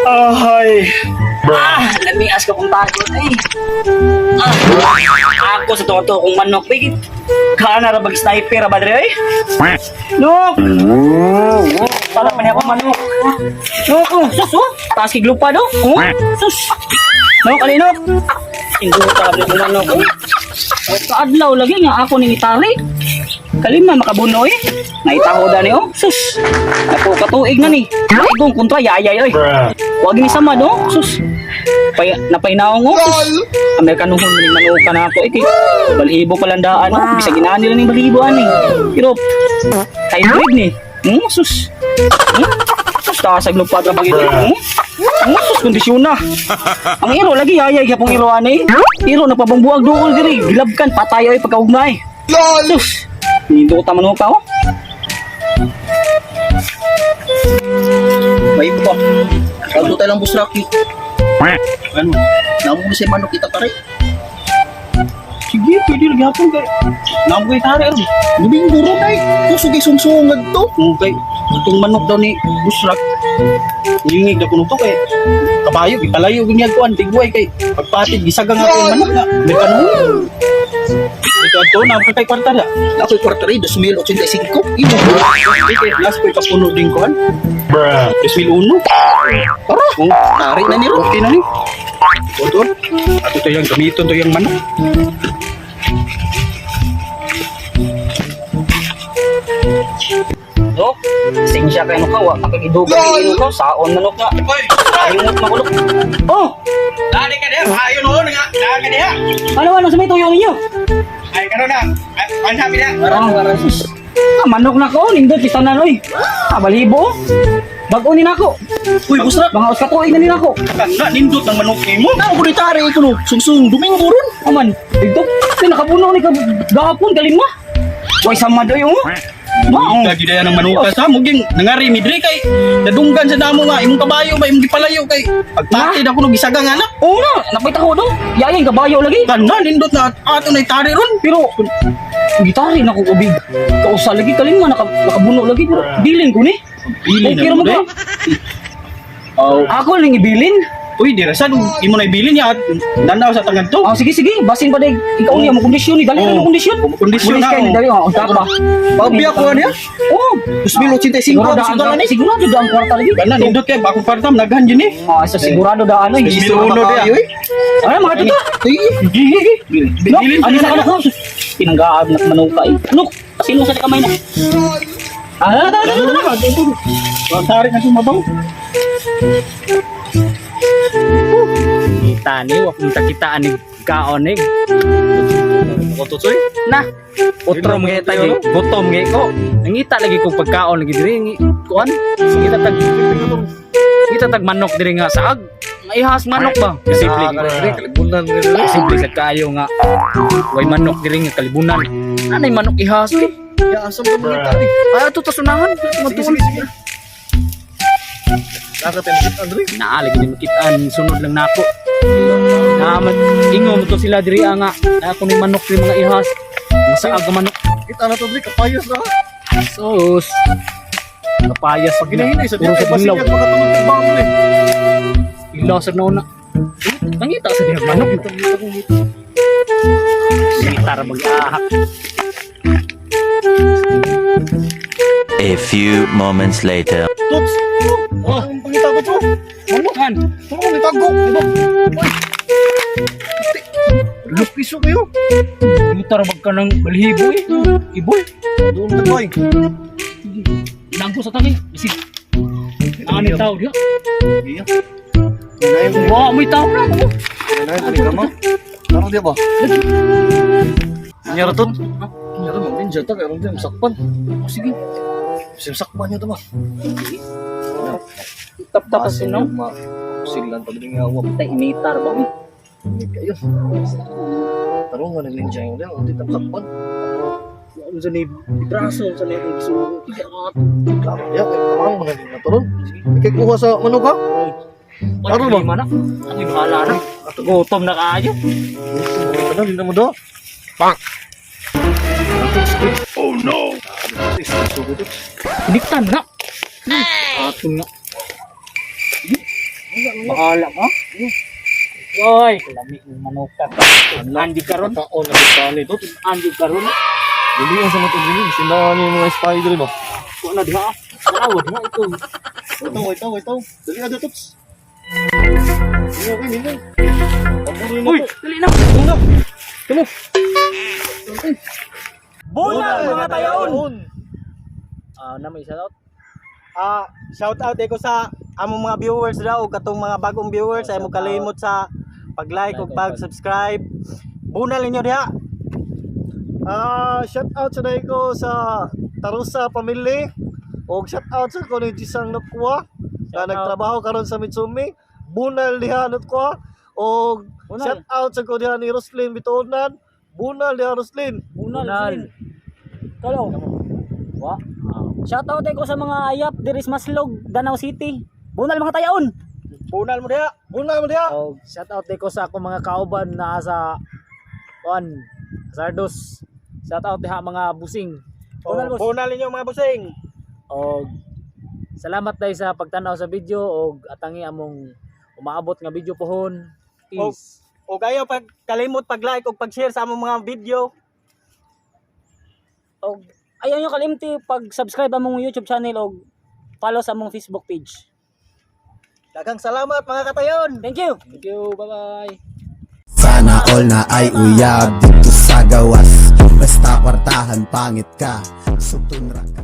Ahay. Ah, lamias ka kong pagod ay. Ah, ako sa toto kong manok. Bigit. Kaana ra bag sniper ra ba dre ay? Nok. Para pa niya ako manok. Nok, oh, sus oh. Taas kay glupa do. Oh, sus. Nok, ali nok. Induta ra ko manok. Oh. Kaadlaw lagi nga ako ning itari. Kalima makabuno eh. Naitaho dani oh. Sus. Napo katuig na ni. Igong kontra yayay oy. Wag ni sama do. Sus. Pay napainaong oh. Sus. Amerikanuhon man ning manuka na ako eh. Kay balhibo palandaan oh. Bisag inaan nila ning balhibo ani. Pero hybrid ni. Sus. Sus taas ag lupad ra bagay. Sus kondisyon na. Ang iro lagi yayay gyapon iro ani. Iro napabangbuag duol diri. Gilabkan patay oy pagkaugmay. Sus. Nindot ta manuka oh. May pa. Kaldo tayo lang Boss Rocky. Ano? Namo mo sa manok kita tare. Sige, pwede lagi hapon kay. Namo kay tari ron. Domingo ron ay. Puso kay sungsungad to. Okay. Itong manok daw ni Busrak. Ngingig na kuno to kay kabayo gipalayo gyud niya kuan tigway kay pagpatid gisaga nga ko manok na. May kanon. Ito ato na kay kwarta na. Ako'y kwarta rin, 2085. Imo. Okay, last ko ikapuno din kuan. 2001. Tara. Oh, Tari na ni ron. okay na ni. Ito, ato to yung gamiton to yung manok. No, sinsya kayo ka, wa makikidugan kayo ka, saon manok nga. Ayungot makulok. Oh, Dali ka diha, ayo noon nga, dali ka diha. ano ano sa may tuyo ninyo? Ay karon na. Pansa mi na. Ah, sus. Ah, manok na ko, nindot kita na oy. Ah, balibo. Bag-o ni nako. Uy, Boss Rock. Mga uska tuig na ni nako. Kana nindot ng manok nimo. Namo ko ni tare ko no. Sungsung Domingo ron. Aman, dito, kay nakabuno ni ka gahapon kalima. Way sama doy oh. Mao. Lagi daya ng manuka sa muging nangari mi diri kay nadunggan sa damo nga imong kabayo ba imong gipalayo kay pagpatid ako no gisaga nga na. Oo na, napita ko do. Yayang kabayo lagi. Kana nindot na ato na tari ron. Pero gitari na ko ubig. Kausa lagi kalima naka, nakabuno lagi pero bilin ko ni. Bilin Okay ra na mo mo, ka. Oh, Ako lang ibilin. uy dira sa imo na ibilin niya at nanaw sa tangad to. Ah, sige sige, basin pa day ikaw niya mo kondisyon ni dali na Oo. mo kondisyon. Mo kondisyon Bulis na, kay ni oh. dali oh, unta pa. Pabya ko niya. Oh, 2085 siguro ang daan sugalan ni. sigurado daan kwarta lagi. Kana nindot kay bakong partam naghan jud ni. Ah, sa sigurado daan oy. Bismillah. Uno diha. Ay. Ay, mga tuta. Ay. Gigi. No, Bilin ano sa kanok? Pinanggaab na manuka eh. Ano? Sino sa kamay na? Ah, tara, tara, tara, tara. Tari na sumabaw. Kita ni, wa kong kakitaan ni kaon ni. Ko tutoy. Na, utro mga kita gi, gutom gi ko. Nangita lagi kong pagkaon lagi diri ngi kuan. Ngita tag manok diri nga saag. Nga ihas manok ba? Simple. Kalibunan diri. Simple sa kayo nga way manok diri nga kalibunan. Anay manok ihas eh. Ya asam ka mga tari. Ay ato tasunahan. Sige sige sige. Nakatembit Andre. Naa lagi ni makitaan sunod lang nako. Na ingo mo to sila diri ah, nga. Na ako ni manok diri mga ihas. Mga saag nga manok. Kita na to Andre kapayos na. Sus. Kapayas Pag ginahinay sa Puro dito sa basin dilaw. niya makatulog ng bangko eh. Ilaw sa nauna. Nangita sa dihang manok. Sita ra mag-ahak. A few moments later. Tots. Oh, ang pangita ko to. Manukan. Ano ni tago? Oy. Lupiso kayo. Yuta ra ka ng balhibo eh. Iboy. Doon ka boy. Nangko sa tangi. Isip. Ani tao diha. Iya. Inayon Wa may tao na. inayon ni kama. Taro dia ba? Nyara tot. Nyara mo din jata kay ron din sakpan. Oh, sige. Sakpan niya to ba? Tap-tap sa no. Silan pag rin nga awam. Tay imitar ba eh. Hindi kayo. Tarong nga ng ninja yun. Hindi tam sakpan. Ano sa ni braso sa ni gisugo. Klaro ya, kay kamang mga nila turon. Ikay kuha sa manok ha? Ano ba? Mana? Ang bahala na. Gutom na kaayo. Ano, hindi na mo do? Bang! Oh no! Diktan na. Ato nga. Bahala ka. Oy, lami ng manok ka. Andi karon, Kaon na bitani to. Andi karon. Dili ang sa mga dili, sindahan yung mga spider ba. Ko na diha. Tanawa diha ito. Ito, ito, ito. Dali na tuts. Mingaw kay mingaw. Paburo na Uy, to. dali na. Kamo. Bunal mga tayon! Ah, na may shout out. Ah, shout out ko sa among mga viewers daw katong mga bagong viewers ay mo kalimot sa pag-like ug pag-subscribe. Bunal ninyo diha. Ah, shout out sa dai ko sa Tarusa family. Og shout out sa ko ni Jisang Nukwa na nagtrabaho karon sa Mitsumi. Bunal diha Nukwa. Og Bunal. shout out sa ko diha ni Roslyn Bitonan. Bunal diha Roslyn. Bunal. Bunal. Kalo. Wa. Shout out ko sa mga ayap diri sa Maslog, Danau City. Bunal mga tayon. Bunal mo diha. Bunal mo diha. Og shout out ko sa akong mga kauban na sa on Sardos. Shout out diha mga busing. Bunal, boss. Bunal ninyo mga busing. Og salamat dahil sa pagtan-aw sa video og atangi among umaabot nga video pohon. Peace. Og ayaw pag kalimot pag-like ug pag-share sa among mga video. Og ayaw nyo kalimti pag-subscribe among YouTube channel og follow sa among Facebook page. Daghang salamat mga katayon. Thank you. Thank you. Bye-bye. Sana all na ay uyab dito sa gawas. Basta kwartahan pangit ka. Sugtun ra ka.